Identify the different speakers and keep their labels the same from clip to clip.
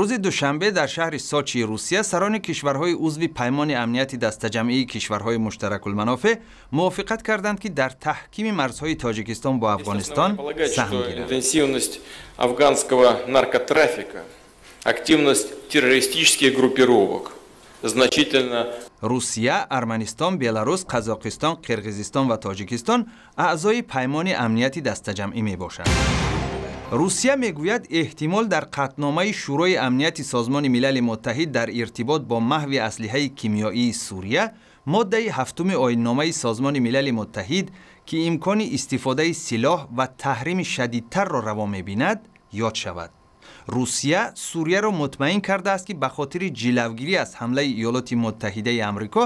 Speaker 1: Рӯзи душанбе дар шаҳри Сочии Русия сарони кишварҳои узви Паймони амнияти дастаҷамъии кишварҳои муштаракулманофеъ мувофиқат карданд, ки дар таҳкими марзҳои Тоҷикистон бо Афғонистон саҳм гиранд.
Speaker 2: Интенсивность афганского наркотрафика, активность террористических группировок значительно.
Speaker 1: Русия, Арманистон, Беларус, Қазоқистон, Қирғизистон ва Тоҷикистон аъзои Паймони амнияти дастаҷамъӣ мебошанд. Русия мегӯяд, эҳтимол дар қатъномаи Шӯрои амнияти Созмони Милали Муттаҳид дар иртибот бо маҳви аслиҳаи кимиёии Сурия моддаи ҳафтуми оинномаи Созмони Милали Муттаҳид, ки имкони истифодаи силоҳ ва таҳрими шадидтарро раво мебинад, ёд шавад. Русия Сурияро мутмаин кардааст, ки ба хотири ҷилавгирӣ аз ҳамлаи Иёлоти Муттаҳидаи Амрико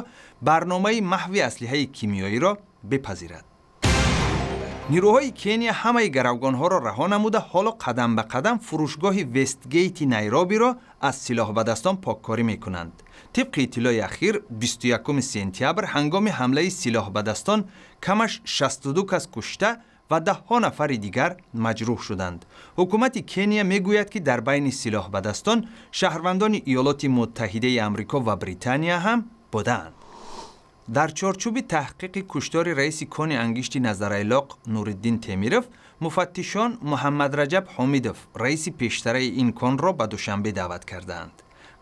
Speaker 1: барномаи маҳви аслиҳаи кимиёиро бипазирад. Нирӯҳои Кения ҳамаи гаравгонҳоро раҳо намуда, ҳоло қадам ба қадам фурӯшгоҳи Вестгейти Найробиро аз силоҳбадастон поккорӣ мекунанд. Тибқи иттилои ахир, 21 сентябр ҳангоми ҳамлаи силоҳбадастон камаш 62 кас кушта ва даҳҳо нафари дигар маҷрӯҳ шуданд. Ҳукумати Кения мегӯяд, ки дар байни силоҳбадастон шаҳрвандони Иёлоти Муттаҳидаи Амрико ва Британия ҳам будаанд. Дар чорчӯби таҳқиқи куштори раиси кони ангишти Назарайлоқ Нуриддин Темиров муфаттишон Муҳаммадраҷаб Ҳомидов, раиси пештараи ин конро, ба Душанбе даъват кардаанд.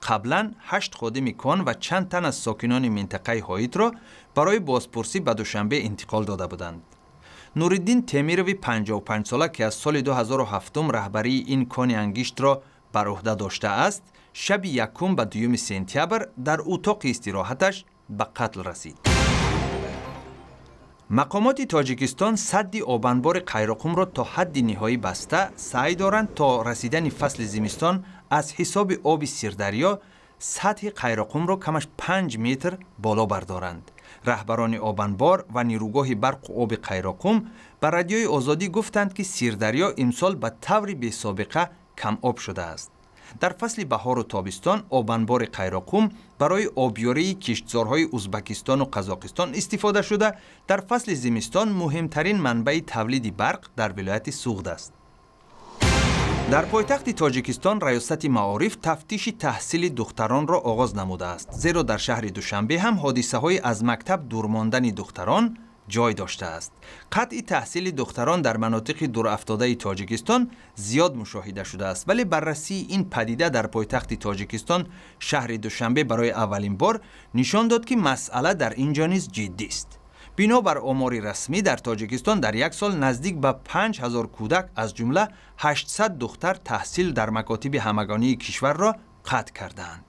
Speaker 1: Қаблан ҳашт ходими кон ва чанд тан аз сокинони минтақаи Ҳоитро барои бозпурсӣ ба Душанбе интиқол дода буданд. Нуриддин Темирови 55сола, ки аз соли 2007 раҳбарии ин кони ангиштро бар ӯҳда доштааст, шаби якум ба дуюми сентябр дар утоқи истироҳаташ ба қатл расид. Мақомоти Тоҷикистон садди обанбори Қайроқумро то ҳадди ниҳоӣ баста, саъй доранд то расидани фасли зимистон аз ҳисоби оби Сирдарё сатҳи Қайроқумро камаш 5 метр боло бардоранд. Раҳбарони обанбор ва нирӯгоҳи барқу оби Қайроқум ба Радиои Озодӣ гуфтанд, ки Сирдарё имсол ба таври бесобиқа камоб шудааст. Дар фасли баҳору тобистон обанбори Қайроқум барои обёрии киштзорҳои Узбакистону Қазоқистон истифода шуда, дар фасли зимистон муҳимтарин манбаи тавлиди барқ дар вилояти Суғд аст. Дар пойтахти Тоҷикистон Раёсати маориф тафтиши таҳсили духтаронро оғоз намудааст, зеро дар шаҳри Душанбе ҳам ҳодисаҳои аз мактаб дур мондани духтарон ҷой доштааст. Қатъи таҳсили духтарон дар манотиқи дурафтодаи Тоҷикистон зиёд мушоҳида шудааст, вале баррасии ин падида дар пойтахти Тоҷикистон, шаҳри Душанбе, барои аввалин бор нишон дод, ки масъала дар ин ҷо низ ҷиддист. Бино бар омори расмӣ, дар Тоҷикистон дар як сол наздик ба 5000 кӯдак, аз ҷумла 800 духтар, таҳсил дар макотиби ҳамагонии кишварро қатъ кардаанд.